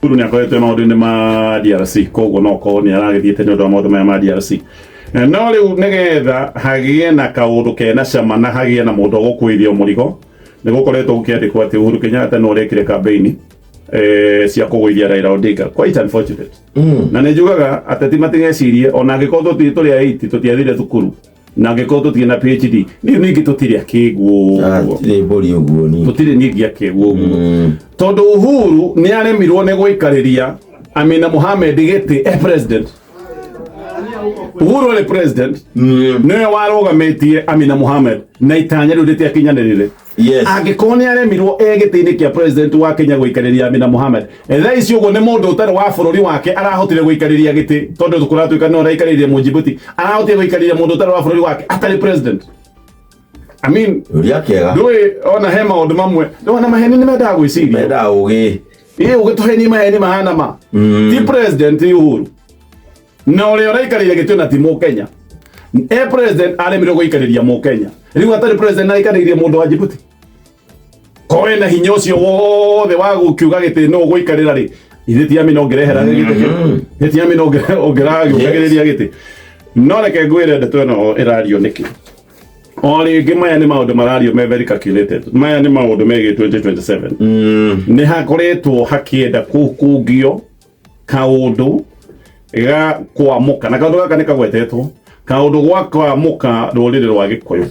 Uhuru nĩ akoretwo maũndũ-inĩ ma DRC, koguo no korwo nĩ aragĩthiĩte nĩ ũndũ wa maũndũ maya ma DRC. No rĩu nĩgetha hagĩe na kaũndũ kena cama na hagĩe na mũndũ ũgũkuithio mũrigo, nĩ gũkoretwo gũkĩandĩkwo atĩ Uhuru Kenyatta nĩ ũrekire campaign cia kũgũithia Raila Odinga. Quite unfortunate. Na nĩ njugaga ateti matigecirie ona angĩkorwo tũtirĩ tũrĩ a 8 tũtiathire thukuru na angĩkorwo tũtirĩ na PhD niĩ ningĩ tũtirĩ akĩgu ũguo. Hatirĩ mbũri ũguo ni. Tũtirĩ ningĩ akĩgu ũguo tondũ Uhuru nĩ aremirwo nĩ gũikarĩria Amina Mohamed gĩtĩ e president. Uhuru arĩ president nĩwe warũgamĩtie Amina Mohamed na itanya rĩu rĩtiakinyanĩrire. Angĩkorwo nĩ aremirwo e gĩtĩ-inĩ kĩa president wa Kenya gũikarĩria Amina Mohamed, thaa ici ũguo nĩ mũndũ ũtarĩ wa bũrũri wake arahotire gũikarĩria gĩtĩ, tondũ kũratuĩka nĩ araikarĩria Mũjibuti, arahotire gũikarĩria mũndũ ũtarĩ wa bũrũri wake atarĩ president. I mean, Ũria kĩega. Ndũĩ ona he maũndũ mamwe ona maheni nĩ mendaga gwĩciria. Mendaga ũgĩ. Ĩ ũgĩtũhenia maheni mahana ma ti president Uhuru na ũrĩa ũraikarĩire gĩtĩ ona ti Mũkenya e president aremirwo gũikarĩria Mũkenya, rĩu atarĩ president araikarĩirie mũndũ wa Djibouti ko ena hinya ũcio wothe wa gũkiuga gĩtĩ no ũgũikarĩra rĩ, ithe ti Amina ũngĩrehera gĩtĩ kĩu, ithe ti Amina ũngĩragĩũkagĩrĩria gĩtĩ. No reke ngwĩre ndeto ĩno ĩrario nĩkĩ. O rĩngĩ maya nĩ maũndũ marario me very calculated. Maya nĩ maũndũ megiĩ 2027. Nĩ hakoretwo hakĩenda kũkungio kaũndũ ga kwamũka, na kaũndũ gaka nĩ kagwetetwo kaũndũ gwa kwamũka rũrĩrĩ rwa Gĩkũyũ,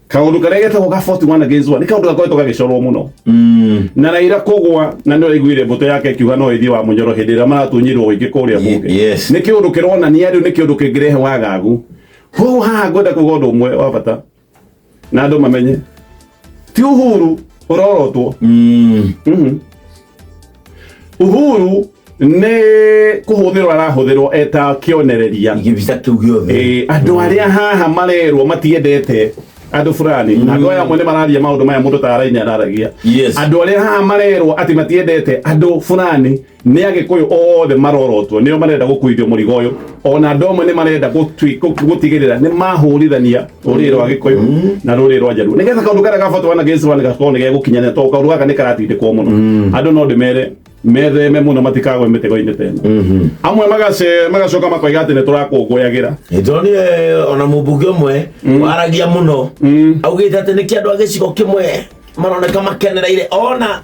kaũndũ karĩa getagwo ga 41 against 1. Nĩ kaũndũ gakoretwo gagĩcorwo mũno na Raila kũgwa, na nĩ ũraiguire mbũtũ yake ĩkiuga no ĩthiĩ wa mũnyoro hĩndĩ ĩrĩa maratunyirwo ũingĩ kũrĩa bunge. Nĩ kĩũndũ kĩronania rĩu nĩ kĩũndũ kĩngĩrehe wagagu. Koguo haha ngwenda kuga ũndũ ũmwe wa bata na andũ mamenye ti Uhuru ũrorotwo. Uhuru nĩ kũhũthĩrwo arahũthĩrwo eta kĩonereria. Gĩbica kĩu gĩothe. Andũ arĩa haha marerwo matiendete andũ fulani, na andũ aya amwe nĩ mararia maũndũ maya mũndũ ta Araini araragia. Andũ arĩa haha marerwo atĩ matiendete andũ fulani nĩ Agĩkũyũ othe marorotwo, nĩo marenda gũkuithio mũrigo ũyũ. Ona andũ amwe nĩ marenda gũtigĩrĩra nĩ mahũrithania rũrĩrĩ rwa Gĩkũyũ na rũrĩrĩ rwa Njaruo nĩgetha kaũndũ karĩa ga 41 against 1 gakorwo nĩ gegũkinyanĩra, tondũ kaũndũ gaka nĩ karatindĩkwo mũno. Andũ no ndĩmere metheme mũno matikagwe mĩtego-inĩ ta ĩno. Amwe magacoka makoiga atĩ nĩ tũrakũngũyagĩra. Ndonire ona mũmbunge ũmwe waragia mũno augĩte atĩ nĩkĩ andũ a gĩcigo kĩmwe maroneka makenereire ona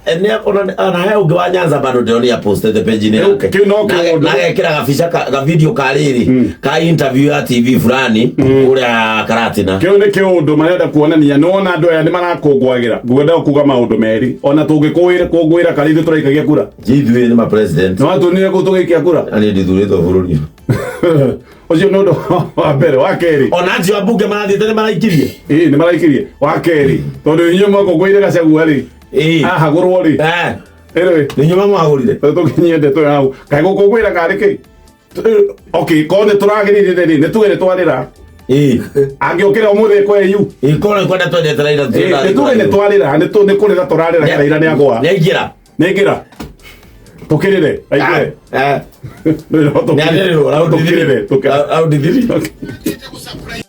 ona he ũngĩ wa Nyanza bado ndĩronire postete page-inĩ yake. Kĩu no kĩũndũ. Na agekĩra gabica ga video ka rĩrĩ ka interview ya TV fulani kũrĩa Karatina. Kĩu nĩ kĩũndũ marenda kuonania nĩ wona andũ aya nĩ marakũngũagĩra. Ngwenda kuga maũndũ merĩ, ona tũngĩkũĩra kũngũĩra karĩ ithuĩ tũraikagia kura. Ithuĩ nĩ ma president. Nĩ watuonire kũ tũgĩikia kura? Na niĩ ndithurĩtwo bũrũri. Ũcio nĩ ũndũ wa mbere. Wa kerĩ, ona acio ambunge marathiĩte nĩ maraikirie. Ĩĩ, nĩ maraikirie. Wa kerĩ, tondũ inyuĩ mwakũngũĩire Gachagua rĩ, ahagũrwo rĩ, anyway, nĩ inyuĩ mamwagũrire. Tũkinyie ndeto ĩyo hau. Kaĩ gũkũngũĩra karĩ kĩ? Okay, korwo nĩ tũragĩrĩire rĩ, nĩ tuge nĩ twarĩra. Angĩũkĩra ũmũthĩ kwa EU. Korwo nĩ kwenda twendete Raila. Nĩ tuge nĩ twarĩra, nĩ kũrĩra tũrarĩra Raila nĩ agwa. Nĩ aingĩra. Nĩ aingĩra. Tũkĩrĩre, aingĩre. Nĩ arĩrĩrwo. Tũkĩrĩre, tũkĩrĩre. Round 3.